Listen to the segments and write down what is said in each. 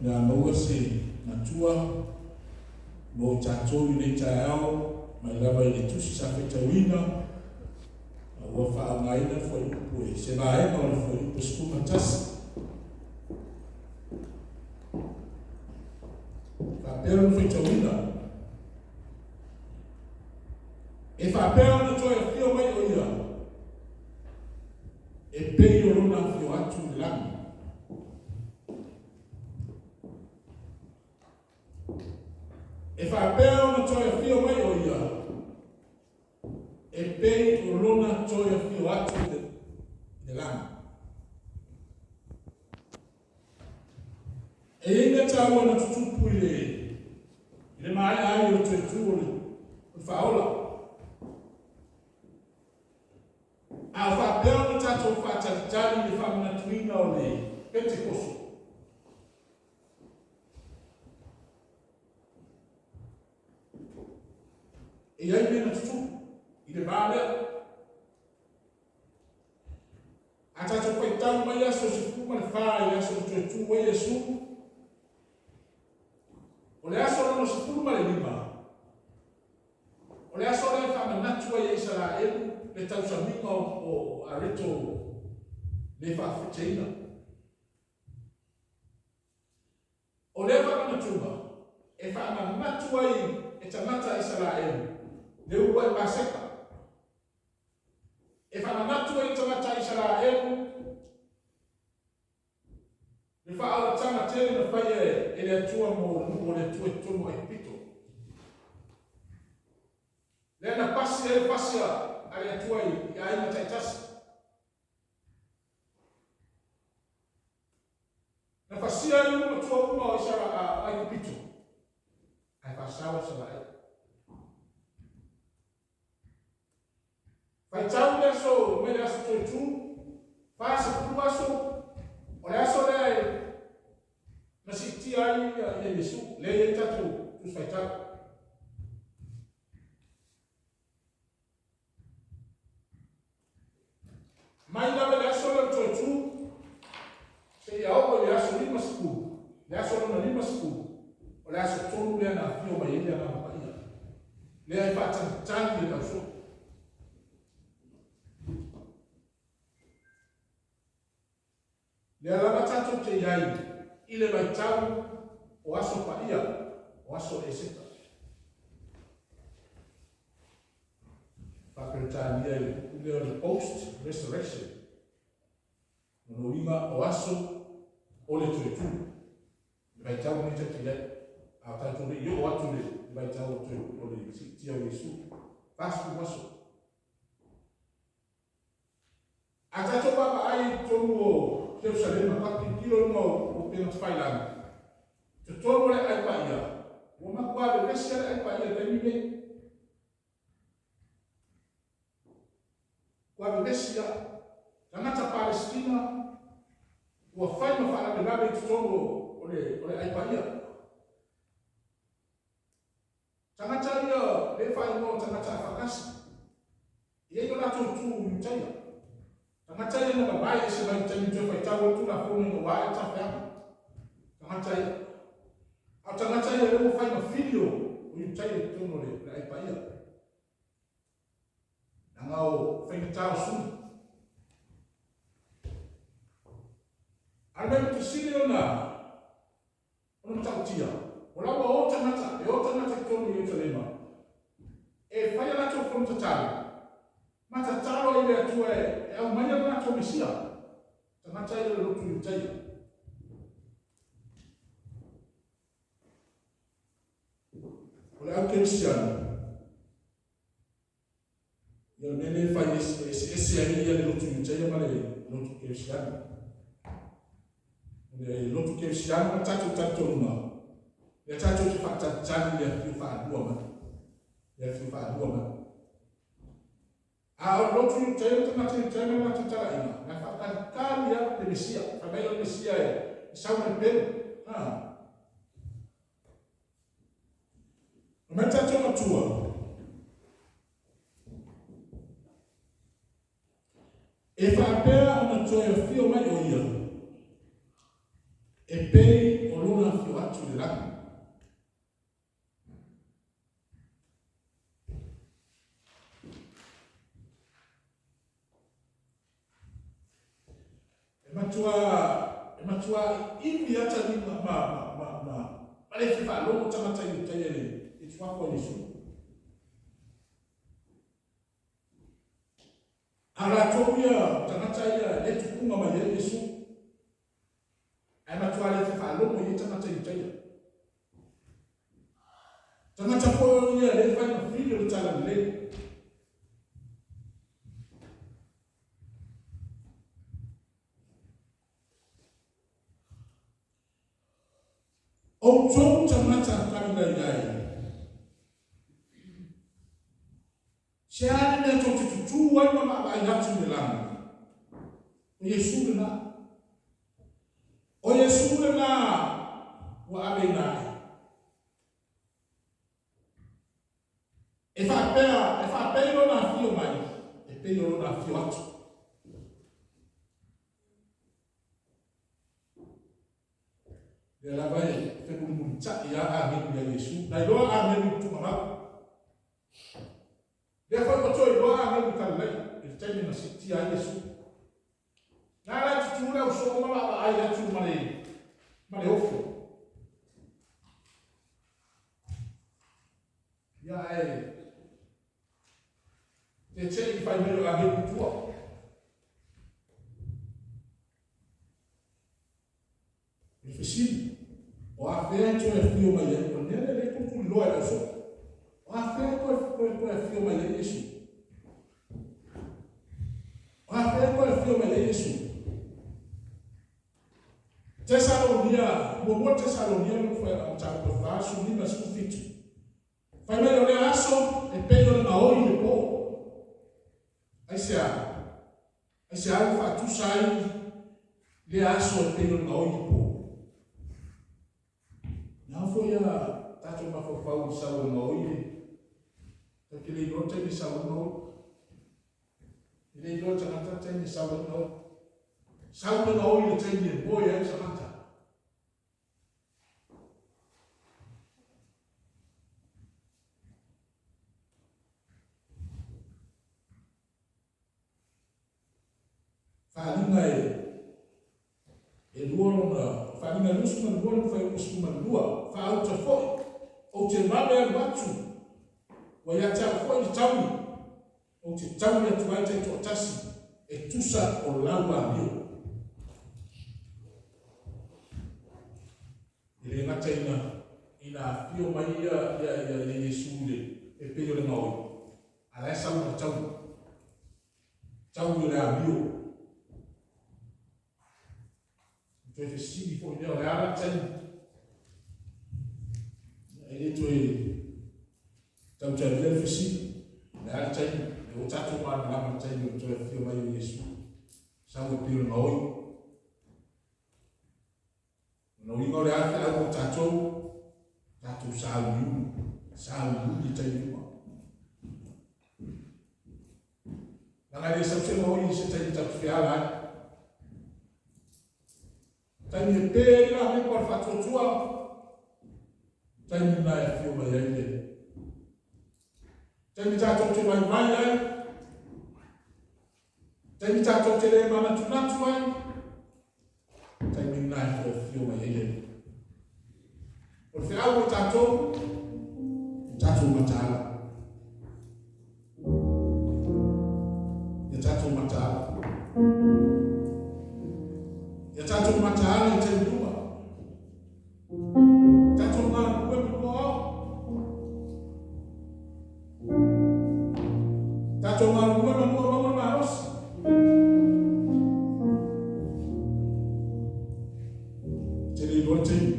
Le a maua se matua mo tatou i lenei taeao mai lava i le tusi sa faitauina a ua faaaogaina le fuaiupu e se vaega o le fuaiupu 11. Faapea lona faitauina. E faapea ona toe afio mai o ia e pei o lona afio atu i le lagi. E faapea ona toe afio mai o ia e pei o lona toe afio atu i le lagi. E i ai mea taua na tutupu i le maea ai o le toe tu o le Faaola. A o faapea ona tatou faatalitali i le faamanatuina o le Petekoso, e i ai mea na tutupu i le va lea. A tatou faitau mai aso 14 i le aso na toe tu ai Iesu, o le aso lona 15, o le aso lea e faamanatu ai e Isaraelu le tausamiga o areto le faafeteina. O lea faamanatuga e faamanatu ai e tagata Isaraelu le uluai Paseka. E faamanatu ai e tagata Isaraelu le faaolataga tele na faia e le Atua mo le nuu o le Atua i totonu o Aikupito. Lea na pasi ai le pasi a le Atua i aiga taitasi. Na fasia ai nuu matua uma o Aikupito, ae faasao Isaraelu. Faitau le aso mai le aso toe tu, 40 aso, o le aso lea e na siitia ai ia Iesu, lea e i ai tatou Tusi Faitau. Mai lava i le aso lea o le toe tu, seia oo i le aso 50, le aso lona 50, o le aso tonu lea na afio mai ai le Agaga Paia. Lea e faatalitali e le ausoo. Lea lava tatou te i ai i le vaitau o aso paia, o aso Eseta. Faa-Peretania i le upu lea o le post-resurrection. Lona uiga o aso o le toe tu. Le vaitau lenei tatou te i ai. A o tatou le i oo atu i le vaitau o le siitia o Iesu. 40 aso. A tatou vaavaai i totonu o Jerusalema, tatou tilotilo i luga o upega tafailagi, totonu o le aai paia, ua matua vevesi lava le aai paia i le taimi lenei. Ua vevesi lava. Tagata Palesitina ua fai ma faalavelave i totonu o le aai paia. Tagata ia lea e faaigoa o tagata afaakasi. E i ai lo latou tu Iutaia. Tagata ia na vavae ese mai i le taimi toe faitau ai le Tulafono ina ua ae le tafeaga. Tagata ia. A o tagata ia lea ua fai ma fili o Iutaia i totonu o le aai paia. Leaga o faigata o suli. A o le mea pito sili ona matautia, o la ua o tagata, e o tagata i totonu o Ierusalema, e fai a latou fono tatalo, ma tatalo ai i le Atua e aumaia le latou Mesia, tagata ia o le lotu Iutaia. O le au kerisiano, ia o le mea lea e fai e eseese ai le lotu Iutaia ma le lotu kerisiano. O le lotu kerisiano ma tatou talitonuga, lea tatou te faatalitali le afio faalua mai. Le afio faalua mai. A o le lotu Iutaia ma tagata Iutaia ma le latou talaiga, na faatalitali lava le Mesia. Fai mai o le Mesia e sau mai pelu. Ha. O mai tatou matua, e faapea ona toe afio mai o ia, e pei o lona afio atu i le lagi. E matua, e matua imi ata ni ma, ma, ma, ma, ma, ma le fia faalogo tagata Iutaia i le suafa o Iesu. A latou ia tagata ia e tupuga mai ai Iesu. Ae matua le fia faalogo i ai tagata Iutaia. Tagata foi ia le fai ma fili o le talalelei. Outou tagata Kalilaia e, se a le mea tou te tutū ai ma vaavaai atu i le lagi? O Iesu lena. O Iesu lena ua aveina ae. E faapea, e faapei lona afio mai, e pei o lona afio atu. Lea lava e femulimulitai lava agelu ia Iesu. Na iloa agelu i le tuugamau. Lea foi ua toe iloa agelu i Kalilaia i le taimi na siitia ai Iesu. Na la e tutū le ausoo ma vaavaai atu ma le, ma le ofo. Ia ae te te i fai mai o agelu i tua. O le fesili, o afea e toe afio mai ai? O le mea lea lea e tulituliloa e le ausoo. O afea e toe, toe, toe afio mai ai Iesu? O afea e toe afio mai ai Iesu? Tesalonia, muamua Tesalonia no mataupu e 45, 17. Fai mai o lea aso e pei o le gaoi i le po. Aisea? Aisea ua faatusa ai lea aso e pei o le gaoi i le po? Na foi a tatou mafaufau i sau o le gaoi e tatou te le iloa le taimi e sau ai le gaoi. E le iloa e tagata le taimi e sau ai le gaoi. Sau le gaoi i le taimi e moe ai le tagata. Faaaliga e e lua lona faaaliga 22 le fuaiupu 12, faauta foi, ou te vave alu atu, ua ia te au foi le tauli, ou te tauli atu ai taitoatasi e tusa o lau amio. E le gata ina ina afio mai ia ia ia ia Iesu i le e pei o le gaoi, a la e sau ma le tauli. Tauli o le amio. E toe fesili foi lea o le a la le taimi. E le toe tautalia le fesili. O le a le taimi. E ua tatou malamalama le taimi o le toe afio mai o Iesu. Sau e pei o le gaoi. O lona uiga o le a le feau mo tatou? Tatou sauliuli, sauliuli i taimi uma. Leaga e le sau se maoi i se taimi tatou te feala ai. Taimi e pe ai la mepa o le faatuatua, taimi lena e afio mai ai le taimi tatou te vaivai ai, taimi tatou te le manatunatu ai, taimi lena e toe afio mai ai le Alii. O le feau o tatou, o tatou mataala. Ia tatou mataala. Ia tatou mataala i taimi uma. Tatou galulue ma lua ao. Tatou galulue ma lua maua le malosi. Te le iloa le taimi.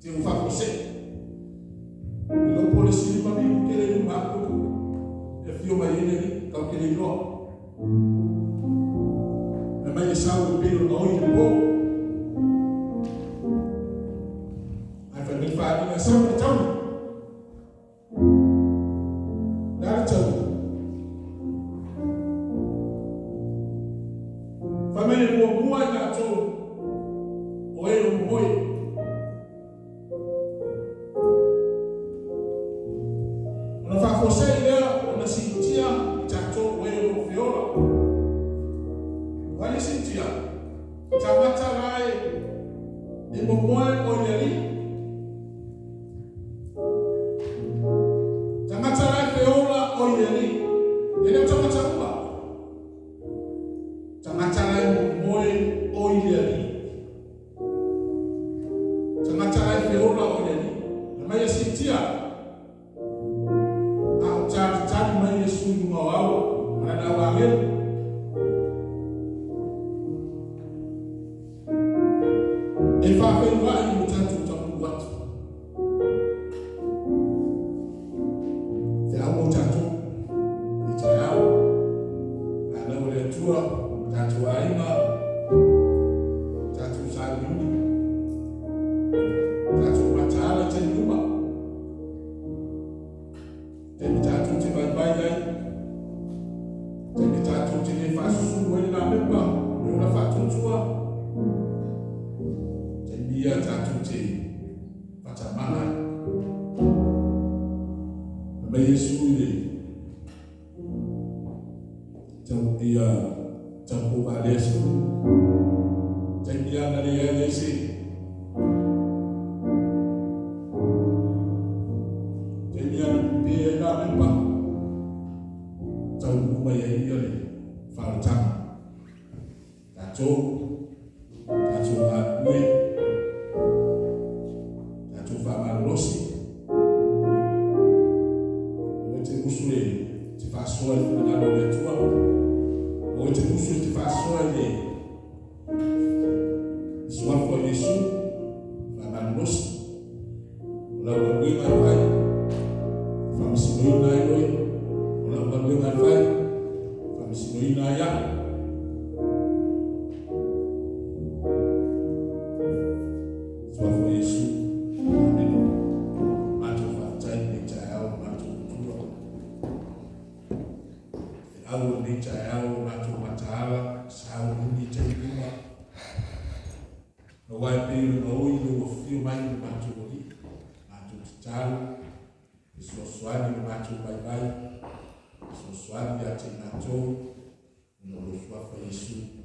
Te ua faafuasei. E iloa po o le isi lima minute le lima atu e afio mai ai le alii, tatou te le iloa. Fai mai le sau e pei o le gaoi i le po. Ae fai mai le faaaliga e sau i le tauli. Le a le tauli? Fai mai e muamua i latou o e o momoe. E momoe o i le Alii. Tagata la e feola o i le Alii. E le o tagata uma. Tagata la e momoe o i le Alii. Tagata la e feola o i le Alii. Na mai e siitia. A o talitali mai Iesu i luga o ao ma lana au agelu. E faafeiloai i lo tatou taunuu atu. Feau o tatou i taeao. Fanau a le Atua, tatou aiga, tatou sauniuni, tatou mataala i taimi uma. Taimi tatou te vaivai ai, taimi tatou te le faasusulu ai le lamepa, le ola faatuatua, taimi ia tatou te faatamala ai. Fai mai Iesu i le tau ia taupou valea 10, taimi ia na leai ai se taimi ia na pepe ai lamepa, taunuu mai ai ia le faaolataga. Tatou, tatou galulue, tatou faamalolosi, aua e te musu e te faasoa i le finagalo o le Atua. Aua e te musu e te faasoa i le suafa o Iesu. Faamalolosi. O lau galuega e fai, faamasinoina ai oe. O lau galuega e fai, faamasinoina ai au. Suafa o Iesu. Amene. Matou faafetai i lenei taeao i matou matua. Feau o lenei taeao o matou mataala, sauniuni i taimi uma. Aua e pei o le gaoi i lou afio mai i le matou Alii, matou tatalo, fesoasoani i le matou vaivai, fesoasoani ia te i matou, ona o lou suafa Iesu.